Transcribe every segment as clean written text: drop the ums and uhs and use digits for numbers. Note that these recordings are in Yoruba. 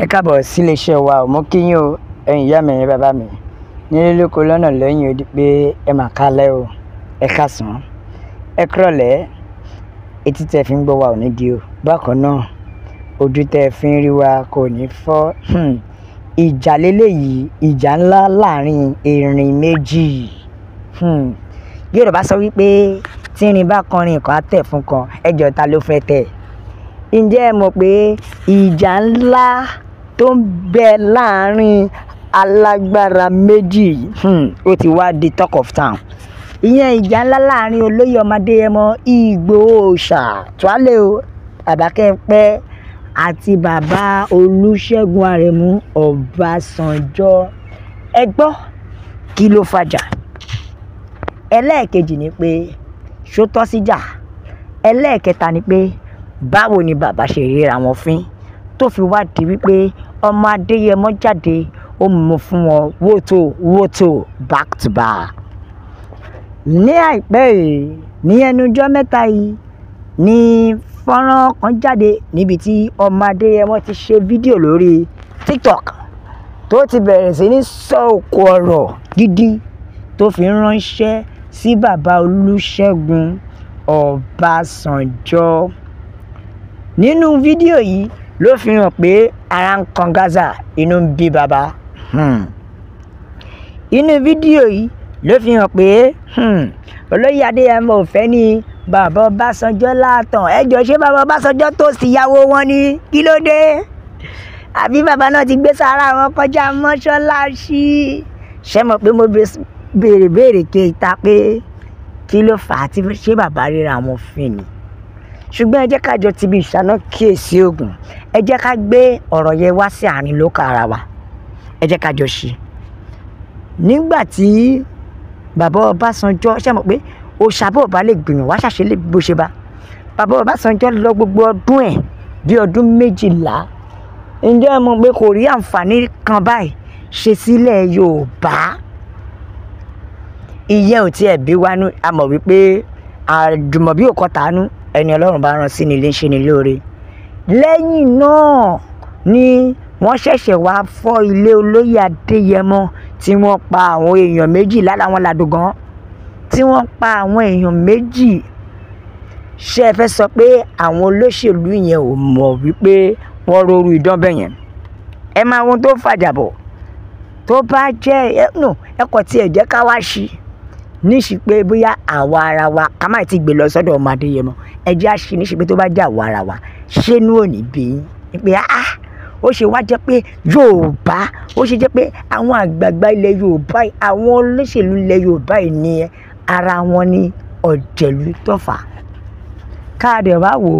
Ẹ káàbọ̀ sí iléeṣẹ́ wa o. Mo kí yín o, ẹ̀yin ìyá mi, ẹ̀yin bàbá mi. Nílé lóko lọ́nà lẹ́yìn odi pé ẹ mà kálẹ́ o, ẹ káàsán, ẹ kúrọ̀lẹ́. Etí tẹ fi ń gbọ́ wa ò ní di o. Bákan náà, ojú tẹ fi ń rí wa kò ní fọ́. Ìjà léléyìí, ìjà ńlá láàrin erin méjì. Yorùbá sọ wípé tí erin bá kọrin nǹkan á tẹ̀ fún kan, ẹjọ́ ta ló fẹ́ tẹ̀? Ǹjẹ́ ẹ mọ̀ pé ìjà ńlá tó ń bẹ láàrin alágbára méjì, ó ti wá di talk of town. Ìyẹn ìjà ńlá láàrin olóyè ọmọ Adéyẹmọ Ìgbòho Òòṣà Tuale o, Àbákẹ́pẹ́ àti bàbá Olúṣẹ́gun Àrẹ̀mú Ọbásanjọ́. Ẹ gbọ́, kí ló fàjà? Ẹlẹ́ẹ̀kejì ni pé ṣó tọ́ síjà? Ẹlẹ́ẹ̀kẹta ni pé báwo ni bàbá ṣe ríra wọn fín tó fi wá di wípé ọmọ Adéyẹmọ jáde ó mú fún wọn wótò wótò back to back. Ní àìpẹ́ yìí, ní ẹnujọ́ mẹ́ta yìí ní fọ́nrán kan jáde níbi tí ọmọ Adéyẹmọ ti ṣe fídíò lórí TikTok tó ti bẹ̀rẹ̀ sí ní sọ òkò ọ̀rọ̀ gidi tó fi ránṣẹ́ sí bàbá Olúṣẹ́gun Ọbásanjọ́. Nínú fídíò yìí ló fi hàn pé ara ń kan Gaza, inú ń bí bàbá. Inú fídíò yìí ló fi hàn pé olóyè Adéyẹmọ ò fẹ́ ní bàbá Ọbásanjọ́ látàn. Ẹ jọ̀ọ́, ṣé bàbá Ọbásanjọ́ tó sì ìyàwó wọn ni? Kí ló dé? Àbí bàbá náà ti gbé sára wọn kọjá mọ́ṣáláṣí? Ṣé mọ̀ pé mo béèrè béèrè kéta pé kí ló fà á tí ṣé bàbá ríra wọn fín ni? Ṣùgbọ́n ẹ jẹ́ ká jọ ti bí ìṣáná kíyèsí ògùn. Ẹ jẹ́ ká gbé ọ̀rọ̀ yẹn wá sí àárín lókàn ara wa. Ẹ jẹ́ ká jọ ṣe. Nígbà tí bàbá Ọbásanjọ́, ṣé mọ̀ pé òòṣà bó bá lè gbìyànjú wá ṣàṣe lè bó ṣe bá. Bàbá Ọbásanjọ́ lọ gbogbo ọdún ẹ̀ bí ọdún 12. Ǹjẹ́ ẹ mọ̀ pé kò rí àǹfààní kan báyìí ṣe sílẹ̀ Yorùbá? Ìyẹn ò tiẹ̀ bí wá nú. A mọ̀ wípé àjùmọ̀bí ò kọ tàánú, ẹni Ọlọ́run bá rán sí ni ilé ń ṣe ni lóore. Lẹ́yìn náà ni wọ́n ṣẹ̀ṣẹ̀ wá fọ́ ilé olóyè Adéyẹmọ tí wọ́n pa àwọn èèyàn méjì lára wọn ládùgán, tí wọ́n pa àwọn èèyàn méjì. Ṣé ẹ fẹ́ sọ pé àwọn olóṣèlú yẹn ò mọ̀ wípé wọ́n roru idán bẹ́ẹ̀ yẹn? Ẹ máa ohun tó fàjà bọ̀. Tó bá jẹ́ ẹ no, ẹ kò tiẹ̀ jẹ́ ká wá ṣí níṣì pé bóyá àwa ara wa ká má ti gbé lọ sọ́dọ̀ ọmọ Adéyẹmọ. Ẹ jẹ́ á ṣí níṣì pé tó bá jẹ́ àwa ara wa, ṣé inú ò ní bí yín pé áá ó ṣe wá jẹ́ pé Yorùbá, ó ṣe jẹ́ pé àwọn àgbààgbà ilẹ̀ Yorùbá yìí, àwọn olóṣèlú ilẹ̀ Yorùbá yìí ní ara wọn ní ọ̀jẹ̀lú tó fà á. Káàdì ẹ̀ wá wò,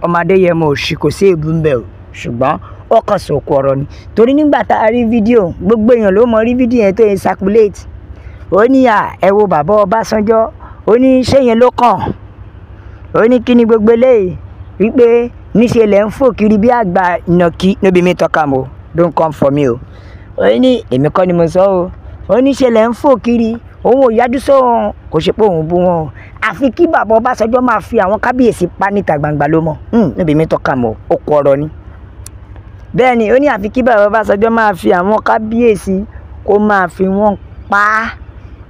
ọmọ Adéyẹmọ ò ṣì kò sí èébú ń bẹ o, ṣùgbọ́n ó kàn sọ̀kò ọ̀rọ̀ ni. Torí nígbà tá a rí fídíò, gbogbo èèyàn ló mọ rí fídíò yẹn tó yẹn circulate. Ó ní à, ẹ wo bàbá Ọbásanjọ́, ó ní ṣé yẹn ló kàn? Ó ní kí ni gbogbo eléyìí? Wípé níṣe lẹ̀ ń fò kiri bí àgbà ìnàkí. No be me talk am o, don't come for me o. Ó ní èmi kọ́ ni mo sọ o. Ó ní ṣe lẹ̀ ń fò kiri, òun ò yájú sóhun, kò ṣe pé òun bú wọn o. Àfi kí bàbá Ọbásanjọ́ máa fi àwọn kábíyèsí pa níta gbangba ló mọ̀. No be me talk am o, ó kọ ọ̀rọ̀ ni. Bẹ́ẹ̀ ni, ó ní àfi kí bàbá Ọbásanjọ́ máa fi àwọn kábíyèsí kó máa fi wọ́n pa á.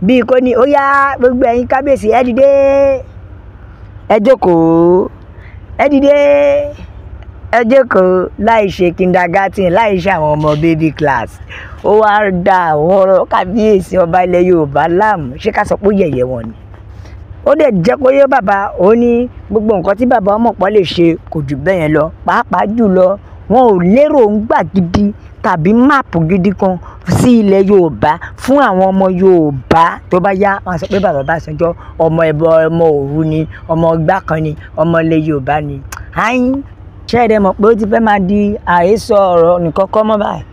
Bí kò ní, ó yá gbogbo ẹ̀yin kábíyèsí ẹ dìde, ẹ jókòó, ẹ dìde, ẹ jókòó, láì ṣe kindergarten, láì ṣe àwọn ọmọ baby class. Ó wá da àwọn kábíyèsí ọba ilẹ̀ Yorùbá láàmú. Ṣé ká sọ pé ó yẹ̀yẹ́ wọn ni? Ó dẹ̀ jẹ́ kó yé bàbá, ó ní gbogbo nǹkan tí bàbá ọmọ pọ̀ lè ṣe kò jù bẹ́ẹ̀ yẹn lọ. Pàápàá jùlọ, wọn ò lérò ń gbà gidi tàbí map gidi kan sí ilẹ̀ Yorùbá fún àwọn ọmọ Yorùbá. Tó bá yá, wọ́n á sọ pé bàbá Ọbásanjọ́ ọmọ ẹbọ, ọmọ òru ni, ọmọ ọgbà kan ni, ọmọ ilẹ̀ Yorùbá ni. Àyín, ṣé ẹ dẹ̀ mọ̀ pé ó ti fẹ́ máa di àhesọ ọ̀rọ̀ nìkan kọ́ mọ́ báyìí?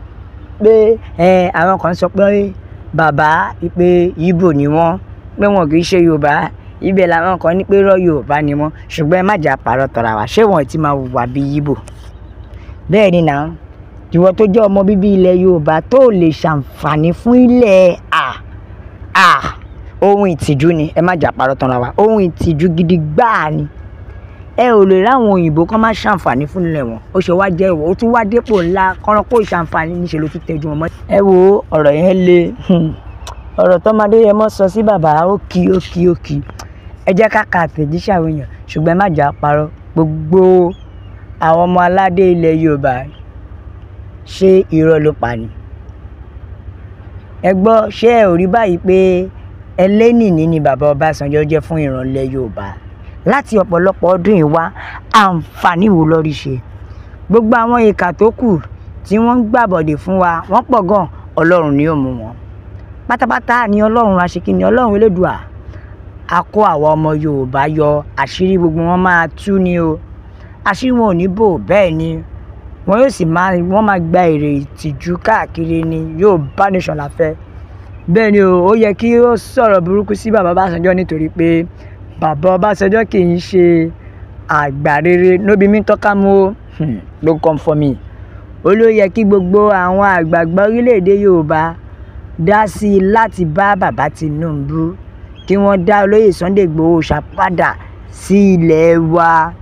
Pé ẹ àwọn kan sọ pé bàbá pé Ìgbò ni wọ́n, pé wọn kì í ṣe Yorùbá. Ibẹ̀ làwọn kan ní pé rọ́ Yorùbá ni wọ́n. Ṣùgbọ́n ẹ má jà pàrọ̀ tọ̀ra wá. Ṣé wọ́n ti máa wùwà bí Ìgbò? Bẹ́ẹ̀ ni now. Ìwọ tó jẹ́ ọmọ bíbí ilẹ̀ Yorùbá tó lè ṣàǹfààní fún ilẹ̀ à, à, ohun ìtìjú ni. Ẹ má jà pàrọ̀ tọ̀ra wá. Ohun ìtìjú gidi gbáà ni. Ẹ ò lè ráwọn òyìnbó kán má ṣàǹfààní fún ilẹ̀ wọn. Ó ṣe wá jẹ́ ìwọ, ó tún wá dépò ńlá kọ́ran kó ìṣàǹfààní níṣẹ́ ló tún tẹ́jú wọn mọ́. Ẹ wo ọ̀rọ̀ yẹn le, ọ̀rọ̀ tọ́mọdé yẹn mọ́ sọ sí bàbá, ó kì ó kì ó kì. Ẹ jẹ́ ká ka àtẹ̀jíṣẹ́ àwọn èèyàn, ṣùgbọ́n ẹ má jà parọ́. Gbogbo àwọn ọmọ aládé ilẹ̀ Yorùbá, ṣé irọ́ ló pa ni? Ẹ gbọ́, ṣé ẹ ò rí báyìí pé ẹlẹ́nìní ni bàbá Ọbásanjọ́ jẹ́ fún ìran ilẹ̀ Yorùbá? Láti ọ̀pọ̀lọpọ̀ ọdún yìí wá, àǹfààní wo ló rí ṣe? Gbogbo àwọn ìkà tó kù tí wọ́n ń gbàbọ̀dè fún wa, wọ́n pọ̀ gan, Ọlọ́run ni yóò mú wọn. Pátápátá ni Ọlọ́run aṣekínni, Ọlọ́run Elédùà. A kó àwa ọmọ Yorùbá yọ, àṣírí gbogbo wọn máa tú ni o. Àṣírí wọn ò ní bò, bẹ́ẹ̀ ni wọn yóò sì máa, wọ́n máa gba èrè ìtìjú káàkiri ni. Yorùbá nation la fẹ́. Bẹ́ẹ̀ ni o, ó yẹ kí ó sọ̀rọ̀ burúkú sí bàbá Ọbásanjọ́ nítorí pé bàbá Ọbásanjọ́ kì í ṣe àgbà rere. No be me talk am o, no come for me. Ó ló yẹ kí gbogbo àwọn àgbààgbà orílẹ̀-èdè Yorùbá dá sí i láti bá bàbá Tinubu kí wọ́n dá olóyè Sunday Igboho ṣàpadà sí ilẹ̀ wa,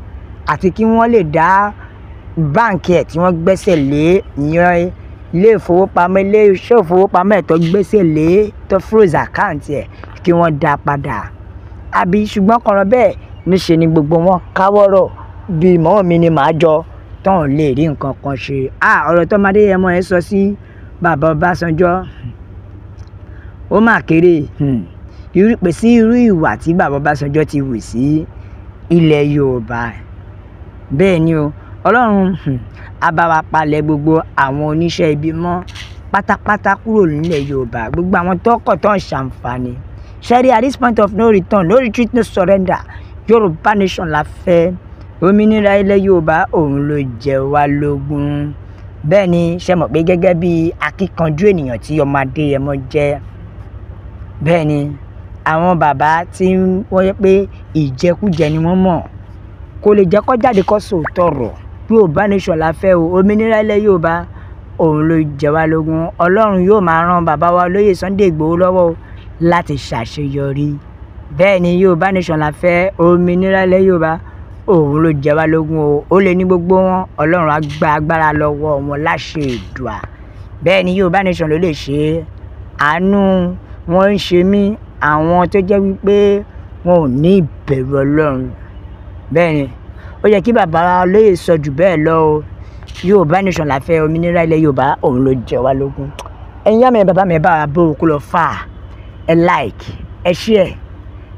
àti kí wọ́n lè dá báǹkì ẹ̀ tí wọ́n gbẹ́sẹ̀ lé, ìyẹn ilé ìfowópamọ́, ilé iṣẹ́ ìfowópamọ́ ẹ̀ tó gbẹ́sẹ̀ lé, tó froze account ẹ̀, kí wọ́n dá padà. Àbí ṣùgbọ́n kọ̀rọ̀ bẹ́ẹ̀ níṣe ni gbogbo wọn káwọ́rọ̀ bí mọ́ mi ni màá jọ tán lè rí nǹkan kan ṣe. Ọ̀rọ̀ tọ́mọdé yẹn mọ́ ẹ sọ sí bàbá Ọbásanjọ́, ó mà kéré. Irú pè sí irú ìwà tí bàbá Ọbásanjọ́ ti wù sí ilẹ̀ Yorùbá. Bẹ́ẹ̀ ni o, Ọlọ́run á bá wa palẹ̀ gbogbo àwọn oníṣẹ́ ibi mọ́ pátápátá kúrò nílẹ̀ Yorùbá. Gbogbo àwọn tó kọ̀ tó ń ṣàǹfààní. Ṣẹ́rí, at this point of no return, no retreat, no surrender. Yorùbá nation la fẹ́. Òmìnira ilẹ̀ Yorùbá òun ló jẹ wá lógún. Bẹ́ẹ̀ ni, ṣe mọ̀ pé gẹ́gẹ́ bí akíkanjú ènìyàn tí ọmọ Adéyẹmọ jẹ́. Bẹ́ẹ̀ ni, àwọn bàbá tí wọ́n yẹ pé ìjẹkújẹ ni wọ́n mọ̀, kò lè jẹ́ kó jáde kó sòótọ́ ọ̀rọ̀. Yorùbá nation la fẹ́ o, òmìnira ilẹ̀ Yorùbá òun ló jẹ wá lógún. Ọlọ́run yóò máa ran bàbá wa olóyè Sunday Igboho lọ́wọ́ o láti ṣàṣeyọrí. Bẹ́ẹ̀ ni, Yorùbá nation la fẹ́, òmìnira ilẹ̀ Yorùbá òun ló jẹ wá lógún o. Ó lè ní gbogbo wọn, Ọlọ́run á gba agbára lọ́wọ́ wọn láṣẹ Èdùà. Bẹ́ẹ̀ ni, Yorùbá nation ló lè ṣe é. Àánú wọn ń ṣe mí, àwọn tó jẹ́ wípé wọn ò ní ìbẹ̀rù Ọlọ́run. Bẹ́ẹ̀ ni, ó yẹ kí bàbá olóyè sọ jù bẹ́ẹ̀ lọ o. Yorùbá nation la fẹ́, òmìnira ilẹ̀ Yorùbá òun ló jẹ wá lógún. Ẹ̀yin ìyá mi, bàbá mi, bá wa bó o kó lọ fà. Ẹ like, ẹ share,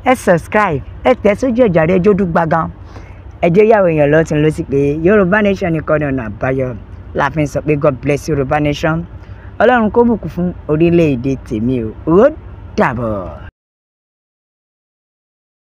ẹ subscribe, ẹ tẹ̀ sójú ọjà rẹ jódú gbàgán. Ẹ jẹ́ yàwó èèyàn lọ́tún lọ́sí pé Yorùbá nation nìkan ní ọ̀nà àbáyọ. La fi ń sọ pé God bless Yorùbá nation. Ọlọ́run kó bùkún fún orílẹ̀-èdè tèmi o. Ó dàbọ̀.